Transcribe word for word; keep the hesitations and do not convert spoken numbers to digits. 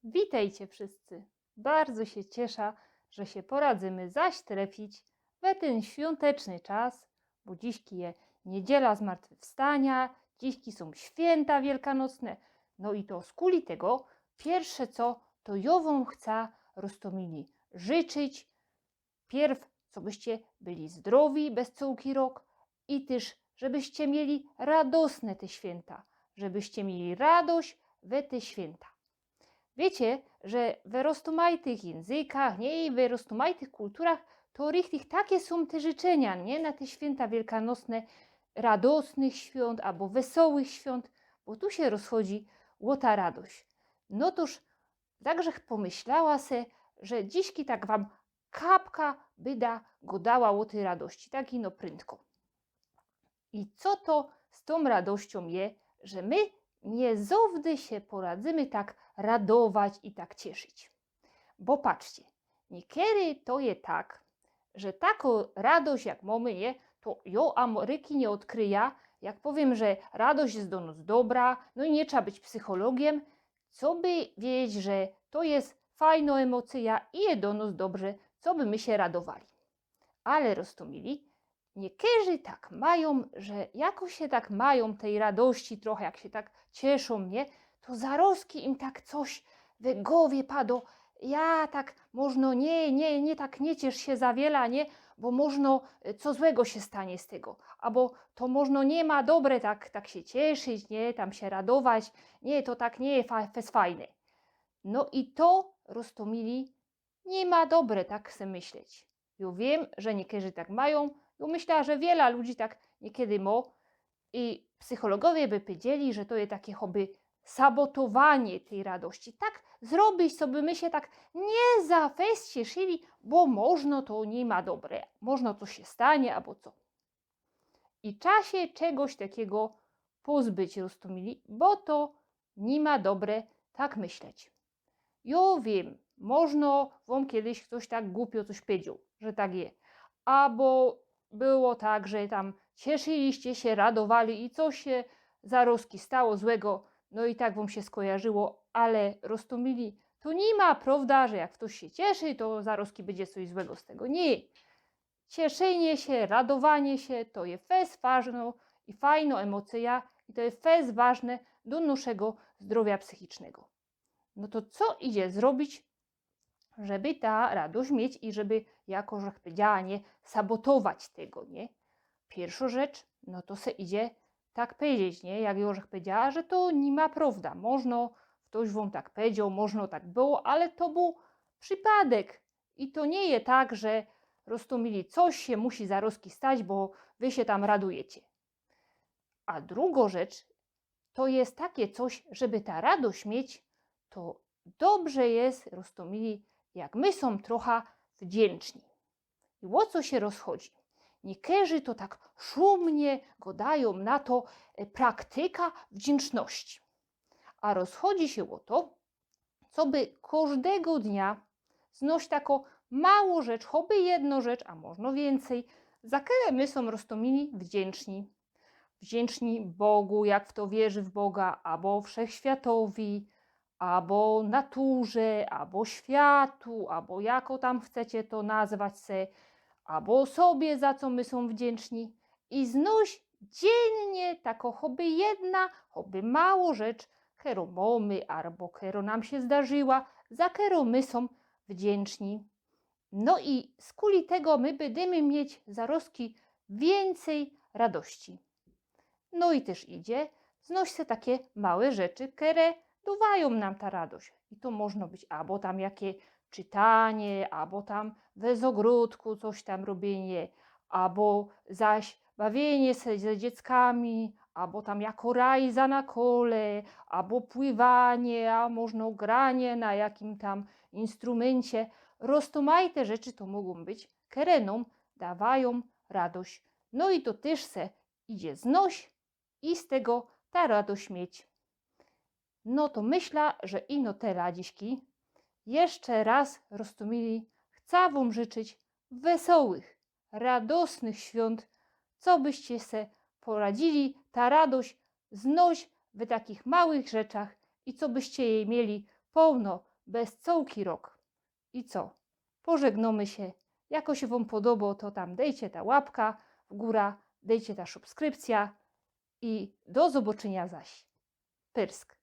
Witejcie wszyscy! Bardzo sie ciesza, że sie poradzymy zaś trefić we tyn świąteczny czas, bo dziśki je Niydziela Zmartwychwstania, dziśki sōm świynta wielkanocne. No i to skuli tego, piyrsze co, to jo wōm chca, roztōmili, życzyć piyrw, cobyście byli zdrowi bez cołki rok i tyż, żebyście mieli radosne te świynta, żebyście mieli radość we te świynta. Wiycie, że we roztōmajtych jynzykach, niy, i we roztōmajtych kulturach to richtig take sōm te życzynia, niy, na te świynta wielkanocne, radosnych świōnt abo wesołych świōnt, bo tu sie rozchodzi ô ta radość. No tōż, tak żech pōmyślała se, że dziśki tak wōm kapka byda godała ô tyj radości, tak ino pryndko. I co to z tōm radościōm je, że my niy zowdy sie poradzymy tak radować i tak cieszyć? Bo patrzcie, niykery to je tak, że tako radość jak mōmy, niy, to jo Ameryki niy ôdkryja, jak powiym, że radość je do nos dobra, no i niy trza być psychologiym, coby wiedzieć, że to je fajno emocyja i je do nos dobrze, coby my sie radowali. Ale roztōmili, niykerzy tak majōm, że jako sie tak majōm tyj radości trocha, jak sie tak cieszōm, niy, to zarozki im tak coś we gowie pado: ja tak, możno niy, niy, niy, tak niy ciesz sie za wiela, niy, bo możno, e, co złego sie stanie z tego. Abo to możno niy ma dobre tak, tak sie cieszyć, niy, tam sie radować, niy, to tak niy je fa-, fest fajne. No i to, roztōmili, niy ma dobre tak se myśleć. Jo wiym, że niykerzy tak majōm, jo myśla, że wiela ludzi tak niykery mo. I psychologowie by powiedzieli, że to je take choby sabotowanie tyj radości. Tak zrobić, coby my sie tak niy za fest cieszyli, bo możno to niy ma dobre, możno coś sie stanie abo co. I trza sie czegoś takigo pozbyć, roztōmili, bo to niy ma dobre tak myśleć. Jo wiym, możno wōm kejś ftoś tak gupio coś powiedzioł, że tak je. Abo było tak, że tam cieszyliście sie, radowali i coś sie zarozki stało złego, no i tak wōm sie skojarzyło, ale, roztōmili, to niy ma prowda, że jak ftoś sie cieszy, to zarozki bydzie coś złego z tego. Niy. Cieszynie sie, radowanie sie to je fest ważno i fajno emocyja i to je fest ważne do noszego zdrowia psychicznego. No to co idzie zrobić, żeby ta radość mieć i żeby, jako żech powiedziała, niy sabotować tego, niy? Piyrszŏ rzecz, no to se idzie tak powiedzieć, niy? Jak jo żech powiedziała, że to niy ma prowda. Możno ftoś wōm tak powiedzioł, możno tak było, ale to bōł przipadek. I to niy je tak, że, roztōmili, coś sie musi zarozki stać, bo wy sie tam radujecie. A drugo rzecz, to je take coś, żeby ta radość mieć, to dobrze je, roztōmili, jak my sōm trocha wdziynczny. I ô co sie rozchodzi? Niykerzy to tak szumnie godajōm na to, e, praktyka wdziynczności. A rozchodzi sie ô to, coby kożdego dnia znoś tako mało rzecz, choby jedno rzecz, a możno wiyncyj, za kere my sōm, roztōmili, wdziynczny. Wdziynczny Bogu, jak fto wierzi w Boga, abo wszechświatowi, abo naturze, abo światu, abo jako tam chcecie to nazwać se, abo sobie, za co my sōm wdziynczny. I znoś dziynnie tako choby jedna, choby mało rzecz, kerõ mōmy, abo kerõ nōm sie zdarzyła, za kerõ my sōm wdziynczny. No i skuli tego my bydymy mieć zarozki wiyncyj radości. No i tyż idzie znoś se take małe rzeczy, kere dŏwajōm nōm ta radość. I to możno być abo tam jake czytanie, abo tam we zŏgrodku coś tam robiynie, abo zaś bawiynie se ze dzieckami, abo tam jako rajza na kole, abo pływanie, a możno granie na jakim tam instrumyncie. Roztōmajte rzeczy to mogōm być, kere nōm dŏwajōm radość. No i to tyż se idzie znoś i z tego ta radość mieć. No to myśla, że ino tela dzisiejki. Jeszcze rŏz, roztōmili, chca wōm życzyć wesołych, radosnych świōnt, cobyście se poradzili ta radość znoś w takich małych rzeczach i cobyście jej mieli połno bez cołki rok. I co? Pożegnōmy sie. Jako sie wōm podobo, to tam dejcie ta łapka w gōra, dejcie ta subskrypcjŏ i do zobaczyniŏ zaś. Pyrsk.